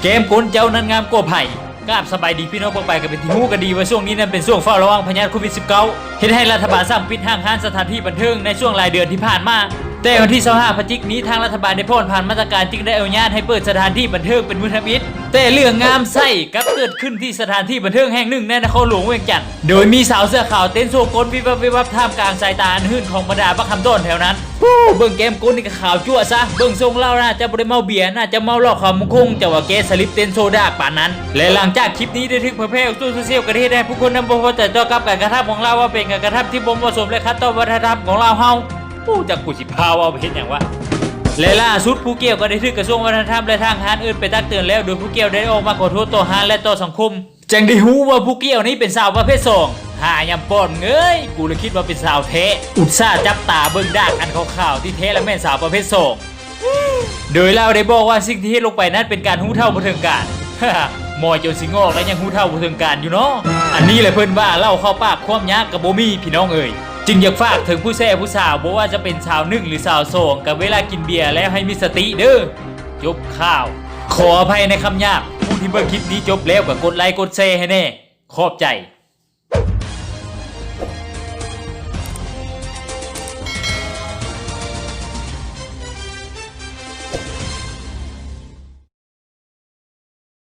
ແກ້ມກົນເຈົ້ານັ້ນງາມກວ່າໃຜ? ກາບສະບາຍດີພີ່ນ້ອງປ້ອງປາຍ ກໍເປັນທີ່ຮູ້ກັນດີວ່າຊ່ວງນີ້ນັ້ນເປັນຊ່ວງເຝົ້າລະວັງພະຍາດໂຄວິດສິບເກົ້າ ເຮັດໃຫ້ລັດຖະບານສັ່ງປິດຫ້າງຮ້ານສະຖານທີ່ບັນເທີງໃນຊ່ວງຫຼາຍເດືອນທີ່ຜ່ານມາ. ແຕ່ວັນທີຊາວຫ້າພະຈິກນີ້ ທາງລັດຖະບານໄດ້ຜ່ອນຜັນມາດຕະການ ຈຶ່ງໄດ້ອະນຸຍາດໃຫ້ເປີດສະຖານທີ່ບັນເທີງເປັນມື້ທຳອິດ. ແຕ່ເລື່ອງງາມໄສ້ກັບເກີດຂຶ້ນທີ່ສະຖານທີ່ບັນເທີງແຫ່ງໜຶ່ງໃນນະຄອນຫຼວງວຽງຈັນ ໂດຍມີສາວເສື້ອຂາວເຕັ້ນໂຊກົ້ນວິບວັບວິບວັບ ທ່າມກາງສາຍຕາອັນຫື່ນຂອງບັນດາບັກຄຳດອນແຖວນັ້ນ. ໂອ້ ເບິ່ງແກ້ມກົ້ນນີ້ກໍຂາວຈັ້ວຊະ, ເບິ່ງຊົງລາວໜ້າຈະບໍ່ໄດ້ເມົາເບຍ, ໜ້າຈະເມົາເຫຼົ້າຂາວມຸງຄົງ, ເຈົ້າວ່າແກສະລິບເຕັ້ນໂຊດາກປານນັ້ນ. ແລະ ຫຼັງຈາກຄລິບນີ້ໄດ້ຖືກເຜີຍແຜ່ອອກສູ່ໂຊຊຽວ ກໍໄດ້ເຮັດໃຫ້ຜູ້ຄົນນຳບໍ່ພໍໃຈຕໍ່ກັບການກະທຳຂອງລາວ ວ່າເປັນການກະທຳທີ່ບໍ່ເໝາະສົມ ແລະ ຂັດຕໍ່ວັດທະນະທຳຂອງລາວເຮົາ. ໂອ້ ຈັກກູຊິພາເວົ້າໄປເຮັດຫຍັງວະ. ແລະ ລ່າສຸດຜູ້ກ່ຽວກໍໄດ້ຖືກກະຊວງວັດທະນະທຳ ແລະ ທາງຮ້ານເອີ້ນໄປຕັກເຕືອນແລ້ວ ໂດຍຜູ້ກ່ຽວໄດ້ອອກມາຂໍໂທດຕໍ່ຮ້ານ ແລະ ຕໍ່ສັງຄົມ. ຈັ່ງໄດ້ຮູ້ວ່າຜູ້ກ່ຽວນີ້ເປັນສາວປະເພດສອງ. ຫາຍຳປອນເອີຍ, ກູລະຄິດວ່າເປັນສາວແທ້, ອຸດສ່າຈັບຕາເບິ່ງດາກອັນຂາວໆ, ທີ່ແທ້ລະແມ່ນສາວປະເພດສອງ. ໂດຍລາວໄດ້ບອກວ່າສິ່ງທີ່ເຮັດລົງໄປນັ້ນເປັນການຮູ້ເທົ່າບໍ່ເຖິງການ. ໝອຍຈົນຊິງອກແລ້ວຍັງຮູ້ເທົ່າບໍ່ເຖິງການຢູ່ເນາະ. ອັນນີ້ແຫຼະເພິ່ນວ່າເຫຼົ້າເຂົ້າປາກຄວາມຍາກກໍບໍ່ມີພີ່ນ້ອງເອີຍ. ຈຶ່ງຢາກຝາກເຖິງຜູ້ແຊຜູ້ສາວ ບໍ່ວ່າຈະເປັນສາວໜຶ່ງ ຫຼື ສາວສອງ ກໍເວລາກິນເບຍແລ້ວໃຫ້ມີສະຕິເດີ້. ຈົບຂ່າວ. ຂໍອະໄພໃນຄຳຫຍາບ. ຜູ້ທີ່ເບິ່ງຄລິບນີ້ຈົບແລ້ວກໍກົດໄລກົດແຊໃຫ້ແດ່. ຂອບໃຈ.